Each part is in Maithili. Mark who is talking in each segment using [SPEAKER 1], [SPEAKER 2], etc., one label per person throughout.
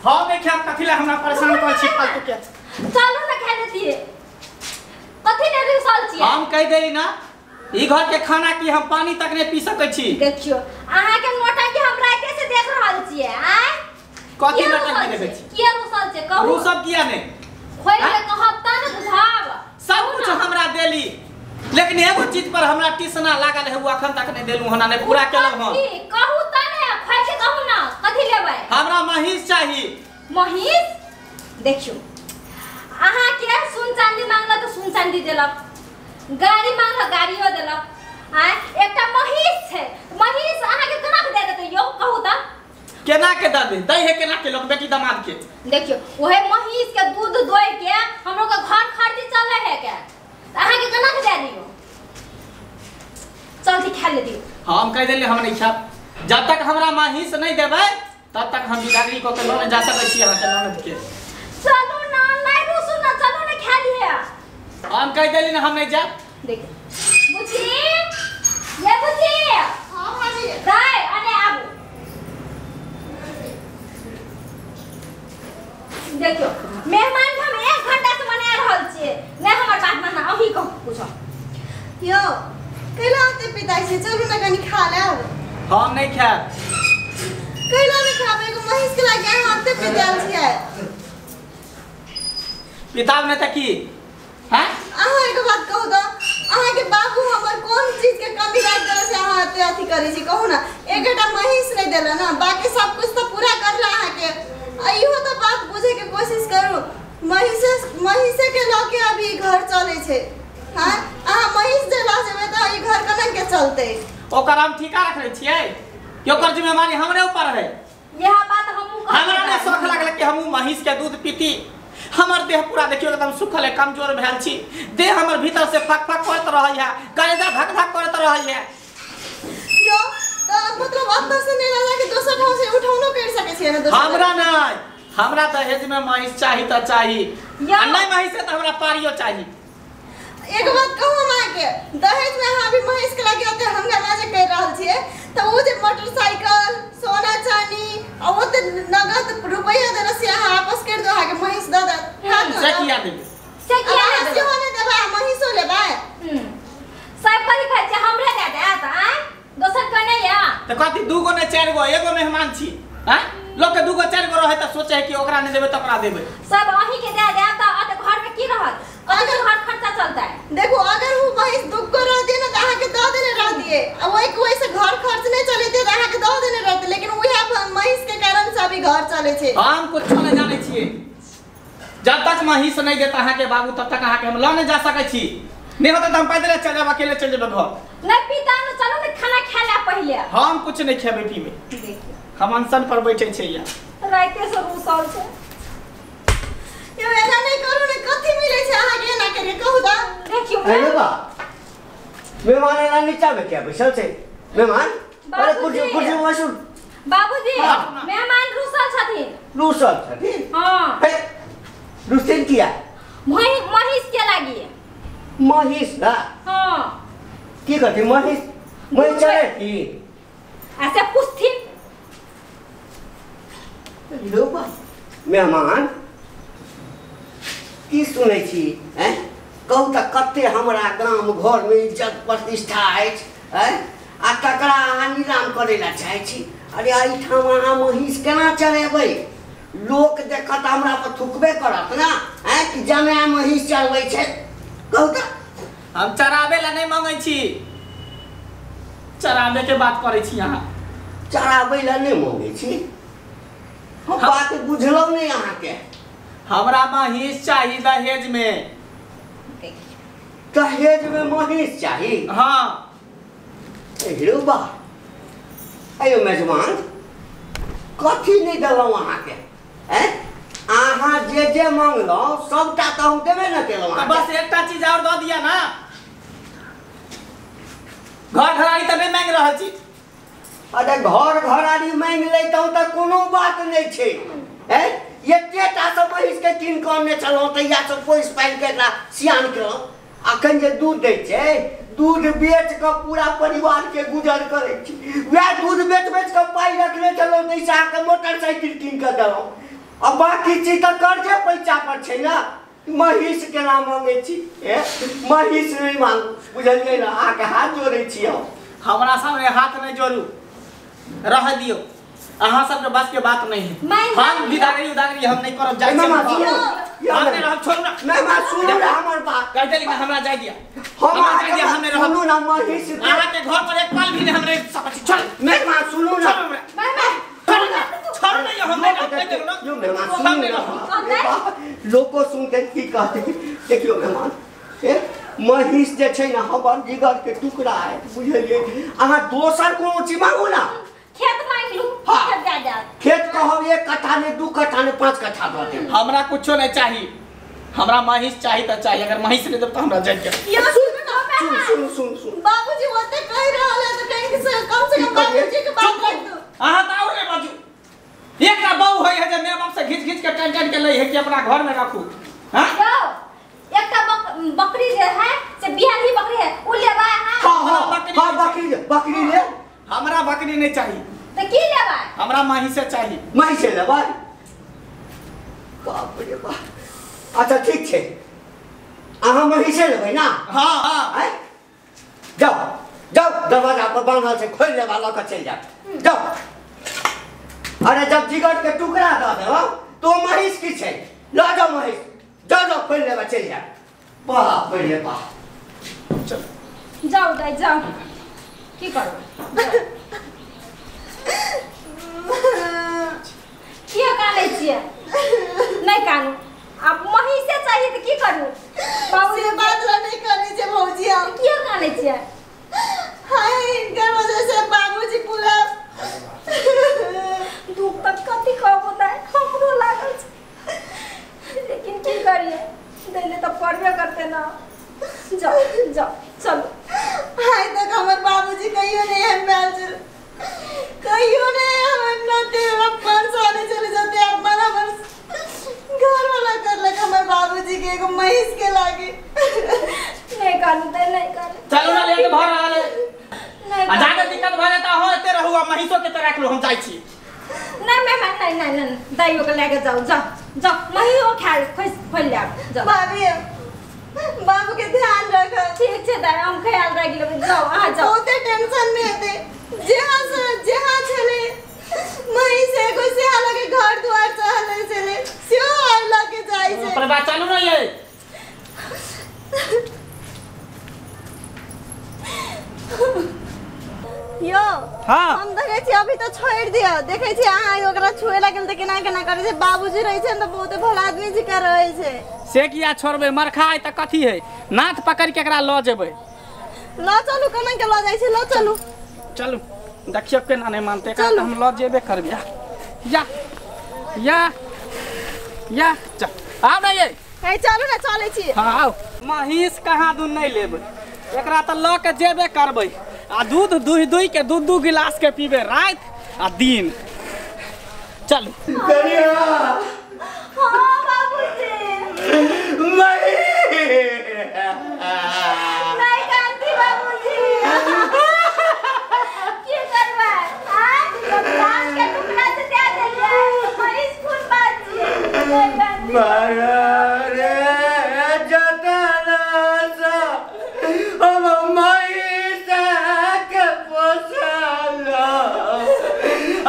[SPEAKER 1] हम नहीं खाब कथी ला हमरा परेशान करै छी फालतू के।
[SPEAKER 2] चलू ना खा लेतिए। कथी ले रुसल छी?
[SPEAKER 1] हम कह देली ना ई घर के खाना की हम पानी तक नहीं पी सकै छी।
[SPEAKER 2] देखियो अहाँ के नोटंकी हम राते से देख रहल छियै। आय
[SPEAKER 1] कथी नोटंकी देखै छी?
[SPEAKER 2] किया रुसल छै कहू?
[SPEAKER 1] रुसब किया नहीं?
[SPEAKER 2] खोल के कहब त न बुझाब।
[SPEAKER 1] सब कुछ हमरा देली लेकिन एगो चीज पर हमरा टिसना लागल है, वो अखन तक नहीं देलू हना, नहीं पूरा केलौ हम।
[SPEAKER 2] कहू त ने खोल के कहू ना कथी लेबै?
[SPEAKER 1] हमरा महीष चाही।
[SPEAKER 2] महीष? देखियो अहाँ के सुन चांदी मांगला त सुन चांदी देलक, गाड़ी मांगला गाड़ियो देलक, आय एकटा महीष छै, महीष अहाँ के केना के दे देतै यौ कहू त?
[SPEAKER 1] केना के दे दे दै है केना के लोग बेटी दामाद के।
[SPEAKER 2] देखियो ओहे महीष के दूध दोय के हमरो के घर खर्ची चले है के, अहाँ के केना के दे दियो? चल ठीक खा ले दियो।
[SPEAKER 1] हम कह देली हम नहीं खाब, जब तक हमरा महीष नहीं देबै तब तक हम बिदागरी क के लने जा सकै छी अहाँ के ननद के।
[SPEAKER 2] चलू ना नहीं रुसू ना, चलू ना खा लिया।
[SPEAKER 1] हम कह देली ना हम नहीं जाब।
[SPEAKER 2] देख बुची ये बुची।
[SPEAKER 3] हां भाभी
[SPEAKER 2] दाय अने आबू। देखियो मेहमान के हम 1 घंटा से मना रहल छियै, नै हमर बात मानना। अही कहू पूछो
[SPEAKER 3] यो कैला आते पिताई से चलू ना कनी खा लेब।
[SPEAKER 1] हम नहीं खाब।
[SPEAKER 3] कैला नहीं खाब? एगो महीष के लागे हम ते पिताल छियै।
[SPEAKER 1] पिताब नै त की हैं?
[SPEAKER 3] अहाँ एगो बात कहू त अहाँ के बाबू हमर कोन चीज के कमी राख देला से अहाँ एते अथी करै छी? कहू ना एकटा महीष नहीं देला ना, बाकी सब कुछ त पूरा करला अहाँ के। इहो त बात बुझे के कोशिश करू, महीषे महीषे के ल के अभी घर चले छै। हां अहाँ महीष जे ल जेबै त ई घर केना के चलतै?
[SPEAKER 1] ओकर हम ठिका रखले छियै कि ओकर जिम्मेवारी हमरे ऊपर है।
[SPEAKER 2] यह बात हमहू
[SPEAKER 1] हमरा ने शौख लागल कि हमहू महीष के दूध पीती। हमर देह पूरा देखियो एकदम सुखल है, कमजोर भेल छी, देह हमर भीतर से फक फक करत रहै है, कलेजा धक धक करत रहै है।
[SPEAKER 3] यो त मतलब अंदर से नहीं लगा कि दोसर ठाव से उठौनो कर सकै छियै ना दोसर?
[SPEAKER 1] हमरा नहीं, हमरा दहेज में महीष चाही त चाही, आ नहीं महीष त हमरा पारियो चाही।
[SPEAKER 3] एक बात कहू हम अहाँके, दहेज में अहाँ अभी महीष के लागे ओते हंगामा जे कर रहल छियै त ओ जे मोटरसाइकिल सोना चानी आ ओते नगद रुपैया देला से अहाँ आपस कर दो, अहाँके महीष दऽ देत।
[SPEAKER 1] से किया देबै?
[SPEAKER 2] से किया
[SPEAKER 3] देबै? सेहो नहि देबै, महीषो लेबै।
[SPEAKER 2] सब कथी खाइ छै हमरे दए देत? आँय दोसर के नहि या?
[SPEAKER 1] त कथी 2 गो ने 4 गो एगो मेहमान छी? आँय लोग के 2 गो 4 गो रहै त सोचे है कि ओकरा नहि देबै त ओकरा देबै।
[SPEAKER 2] सब अहीं के दए देब त अते घर में की रहत? अगर घर खर्चा चलता है।
[SPEAKER 3] देखो अगर वो महीष 2 गो रह दिए ना त अहाँ के दऽ देने रह दिए, आ ओइ के ओइ से घर खर्च नहीं चलेते त अहाँ के दऽ देने रहते, लेकिन वएह महीष के कारण से अभी घर चले छै।
[SPEAKER 1] हम कुछो नहीं जानै छियै, जब तक महीष नहीं देता अहाँ के बाबू तब तक अहाँ के हम ल नहीं जा सकै छी। नहीं होता त हम पैदले चल जाब, अकेले चल जेबै घर।
[SPEAKER 2] नहीं पिता न चलो न खाना खा ले पहिले।
[SPEAKER 1] हम कुछ नहीं खेबै पीबै, हम अनशन पर बैठे छियै।
[SPEAKER 2] यार राते से रुसल छै।
[SPEAKER 3] यो एना नहीं करू ने, कथी मिलै छै अहाँ के एना करे कहू त?
[SPEAKER 2] देखियो
[SPEAKER 4] अरे बा मेहमान एना नीचा में किया बैसल छै? मेहमान अरे कुर्सी कुर्सी बैसू।
[SPEAKER 2] बाबूजी मेहमान रुसल छथिन।
[SPEAKER 4] रुसल छथिन?
[SPEAKER 2] हां।
[SPEAKER 4] हे रुसल किया?
[SPEAKER 2] महीष के लागी।
[SPEAKER 4] महीष ला?
[SPEAKER 2] हां।
[SPEAKER 4] की करथिन महीष? महीष चढ़े की?
[SPEAKER 2] ऐसे पूछथिन।
[SPEAKER 4] लो बा मेहमान की सुनै छी? हैं कहू त कते हमरा गाम घर में इज्जत प्रतिष्ठा अछि, हैं आ तकरा अहाँ नीलाम करै ला चाहै छी। अरे एहिठाम अहाँ महीष केना चढ़ेबै? लोक देखत हमरा पर थुकबे करत ना, हैं कि जमाय महीष चढ़बै छै। कहू त।
[SPEAKER 1] हम चराबै ला नहीं मांगै छी, चराबै के बात करै छी। अहाँ
[SPEAKER 4] चराबै ला नहीं मांगै छी? हम बात बुझलौ नहीं अहाँके।
[SPEAKER 1] हमरा महीष चाही दहेज में।
[SPEAKER 4] दहेज में महीष चाही?
[SPEAKER 1] हाँ।
[SPEAKER 4] हेरो बा अयो मेजबान कथी नहीं देलहुँ अहाँके? हैं अहाँ जे जे मांगलहुँ सबटा तऽ हम देबे न केलहुँ।
[SPEAKER 1] बस एकटा चीज और दऽ दिया ना, घर घरारी तऽ नहीं मांगि रहल छी।
[SPEAKER 4] अरे घर घरारी मांगि लैतहुँ तऽ कोनो बात नहीं छै। हैं एतेटा सब महीष के कीन कऽ अनने छलहुँ तहिया सब पोसि पालि कऽ एकरा सियान केलहुँ। अखन जे दूध दै छै दूध बेच कऽ पूरा परिवार के गुजर करै छी। वएह दूध बेच बेच कऽ पाइ रखने छलहुँ ताहिसँ अहाँके मोटरसाइकिल कीन कऽ देलहुँ। आ बाकी चीज तऽ कर्जे पैसा पर छै ना। महीष केना मांगै छी? ए महीष नहीं मांगू, बुझलियै ना? अहाँके हाथ जोड़ै छी हम।
[SPEAKER 1] हमरा सामने हाथ नहीं जोड़ू, रह दियो। अहाँ सबके बस के बात नहीं है। हम विदागरी उदागरी हम नहीं करब, जाइ छी हम नहीं रहब, छोड़ू ना।
[SPEAKER 4] नहीं मां सुनू ना हमर बात।
[SPEAKER 1] कह देली ना हमरा जाय दिया,
[SPEAKER 4] हम
[SPEAKER 1] जाय दिया, हम नहीं रहब।
[SPEAKER 4] सुनू ना महीष
[SPEAKER 1] अहाँ के घर पर एक पल भी नहीं हम रह सकैत छी। छोड़
[SPEAKER 4] नहीं मां सुनू ना,
[SPEAKER 1] छोड़ ना, छोड़ ना, हम नहीं रहब, कह देलु ना।
[SPEAKER 4] यो मेहमान सुनू ना, लोको सुन के की कहते। देखियो मेहमान, ए महीष जे छै ना हमर जिगर के टुकड़ा है, बुझलियै? अहाँ दोसर कोनो चीज मांगू ना,
[SPEAKER 2] खेत मांग लू, खेत दे जात।
[SPEAKER 4] खेत कहब 1 कट्ठा ने 2 कट्ठा ने 5 कट्ठा दऽ देब।
[SPEAKER 1] हमरा कुछो नहीं चाहिए, हमरा महीष चाहिए त चाहिए। अगर महीष नहीं देब त हमरा जाय के।
[SPEAKER 3] सुन
[SPEAKER 4] सुन सुन सुन सुन
[SPEAKER 3] बाबूजी ओते कह रहल है त कहीं से कम से कम बाबूजी के बात कर दो।
[SPEAKER 1] अहाँ त और नहीं बाजू। एकटा बहू है जे my बाप से घिच घिच के टन टन के लै है कि अपना घर में रखू। हां
[SPEAKER 2] यो एकटा बकरी जे है से बिहारी बकरी है, उ लेबै अहाँ?
[SPEAKER 4] हां हां हां बकरी बकरी ले।
[SPEAKER 1] हमरा बकरी नहीं चाहिए।
[SPEAKER 2] त की लेबै?
[SPEAKER 1] हमरा महीष चाहिए।
[SPEAKER 4] महीष लेबै? बाप रे बाप। अच्छा ठीक छै, अहाँ महीष लेबै ना?
[SPEAKER 1] हां हां
[SPEAKER 4] जाओ जाओ, दरवाजा पर बांधल छै, खोलि लेबा लऽ कऽ चलि जाओ जाओ। अरे जब जिगर के टुकड़ा दऽ देब तो महीष की छै, लऽ जाओ महीष, जाओ जाओ खोलि लेबा चलि जाओ। बाप रे बाप।
[SPEAKER 1] चलो
[SPEAKER 2] जाओ दाइ जाओ, की करबै? किया कानै छियै? नहीं कानू, आप महीषे चाहिए त की करू?
[SPEAKER 3] बाबूजी बात ला नहीं करै छै भौजी। हम
[SPEAKER 2] किया कानै छियै?
[SPEAKER 3] हाय इनकर वजह से बाबूजी पूरा
[SPEAKER 2] दुख तक कथी कहबो दाइ, हमरो लागल छै, लेकिन की करिए, दैले त पड़बे करते ना। जाओ जाओ चलो।
[SPEAKER 3] हाय तक हमर बाबूजी कहियो नहीं हम भेल छल, कहियो नहीं हमर नते अपन सारे चले जाते, अपन हमर घर वाला करलक हमर बाबूजी के एगो महीष के लागे।
[SPEAKER 2] नहीं कानू ते नहीं कानू,
[SPEAKER 1] चलो ना लेट भर रहल है। आ जाके दिक्कत भ जाता हो एते रहू, आ महीषो के त राख लो, हम जाइ छी।
[SPEAKER 2] नहीं मेहमान नहीं नहीं नहीं, दाइयो के लेके जाओ जाओ जाओ, महीषो खा खोल लाब जाओ।
[SPEAKER 3] भाभी बाबू के ध्यान रख।
[SPEAKER 2] ठीक छै दाइ, हम ख्याल राखि लेबै, जाओ अहाँ जाओ।
[SPEAKER 3] बहुते टेंशन में हेतै, जहाँ से जहाँ छलै महीष एगो से लगे घर द्वार चहलै छलै, सेहो आर लगे जाइ छै।
[SPEAKER 1] पर बात चलू ना ये।
[SPEAKER 3] यो
[SPEAKER 1] हां
[SPEAKER 3] हम देखै छी अभी तो छोड़ दियो, देखै छी अहाँ ओकरा छुए लागल त केना केना करै छै। बाबूजी रहै छै त बहुते भला आदमी जी कर रहै छै।
[SPEAKER 1] से किया छोड़बै? मरखा है त कथी है, नाथ पकड़ के एकरा ल जेबै।
[SPEAKER 3] ल चलू, केना के ल जाइ छै, ल चलू
[SPEAKER 1] चलू। देखियो केना नहीं मानते, एकरा त हम ल जेबे करबै। या या या चल आउ ना ये।
[SPEAKER 3] ए चलू ना, चलै छी।
[SPEAKER 1] हां आउ। महीष कहाँ दूध नहीं लेबै, एकरा त ल के जेबे करबै। आ दूध दुहि दुहि के 2-2 गिलास के पीबे रात आ दिन। चलू
[SPEAKER 4] करिया।
[SPEAKER 2] हां बाबूजी नहीं कांति बाबूजी की करबै? हां जान के टुकड़ा से दे देलियै, महीष खून बात छी। नहीं कांति
[SPEAKER 4] रे जतना सा हम महीष के पोसल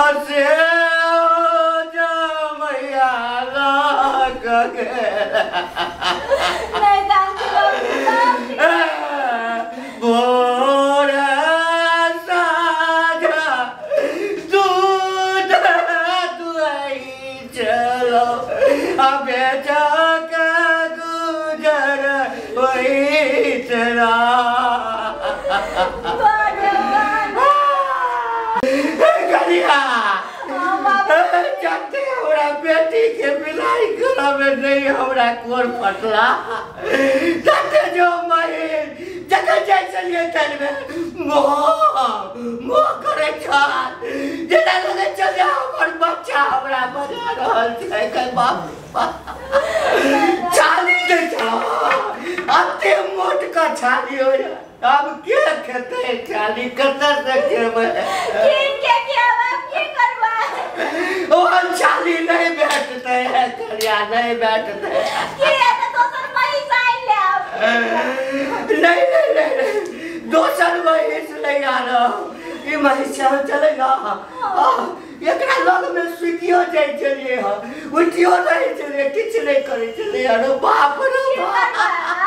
[SPEAKER 4] असे जमैया लग
[SPEAKER 2] नहीं कांति बाबूजी
[SPEAKER 4] भोर साझा दूध दुआई चलो अबे जाके गुजर वही चला। करिया जते हमरा बेटी के बिलाई करबे नहीं हमरा कोर फटला, तते जो महीष जखन जाइ छलियै तलमे मोह मोह करै छल, जेना लगै छल जे हमर बच्चा हमरा बजा रहल छै। कहे बाप छाली दै छल, अते मोटका छाली होइए, अब के खेतै छाली, कतऽ से खेबै?
[SPEAKER 2] कीन के खियाब, की करबै?
[SPEAKER 4] ओहन छाली नहीं भेटतै आ नहीं बैठते।
[SPEAKER 2] के त दोसर महीस आनि लेब।
[SPEAKER 4] नहीं नहीं नहीं नहीं, दोसर महीस नहीं आनब। ई महीस चले ना, एकरा लग में सुतियो जाइ छलियै हँ, उठियो रहै छलियै, किछु नहि करै छलियै। अरे बाप रे बाप।